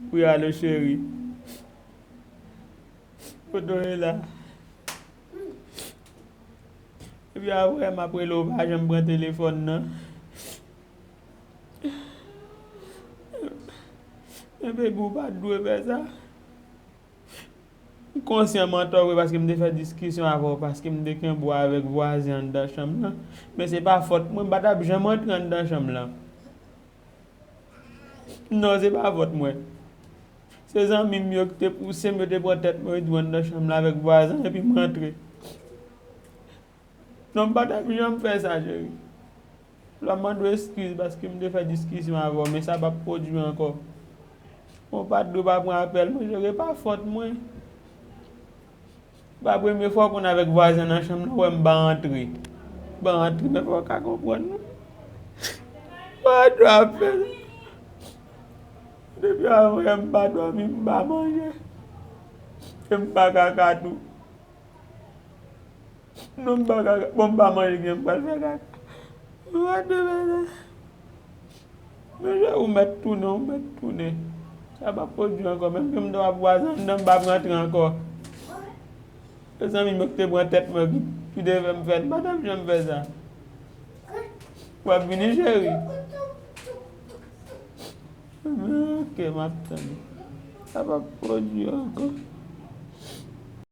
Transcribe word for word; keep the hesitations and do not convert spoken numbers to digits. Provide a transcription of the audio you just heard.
Wi, alo, cheri. Kote w ye la? Epi apre, m ap rele w, ou pa janm pran telefòn nan. Men, baby, ou pa t dwe fè sa. M konsyan m antò vre, paske m te fè diskisyon avè w, paske m te kenbe w avèk vwazen anndan chanm nan. Men se pa fòt mwen, m pa t ap janm antre anndan chanm lan. Non, se pa fòt mwen. Se zanmi m yo ki te pouse m, yo te pran tèt mwen, yo di m anndan chanm lan avèk vwazen, epi m rantre. Non, m pa t ap janm fè sa, cheri. Lò m mande w eskiz paske m te fè diskisyon avè w, men sa p ap pwodui ankò. Bon, pa t dwe pa pran apèl mwen, cheri, e pa fòt mwen. Pa premye fwa w konn avèk vwazen nan chanm nan, wè m pa antre. M pa antre, men fò w ka konprann, non. Pa t dwe ap fè sa. Depi avan yè, m pa dòmi, m pa manje. E m pa kaka tou. Non, m pa kaka. Bon, m pa manje byen, m pral fè kaka. What the fuck? Men je ou mèt tounen, ou mèt tounen. Sa p ap pwodui ankò. Menm ke m ta w ap vwazen anndan, m p ap rantre ankò. Se zanmi m yo ki te pran tèt mwen, ki, ki te fè m fè l. M pa t ap janm fè sa. W ap vini, cheri? Ok, m ap tann. Sa p ap pwodui ankò.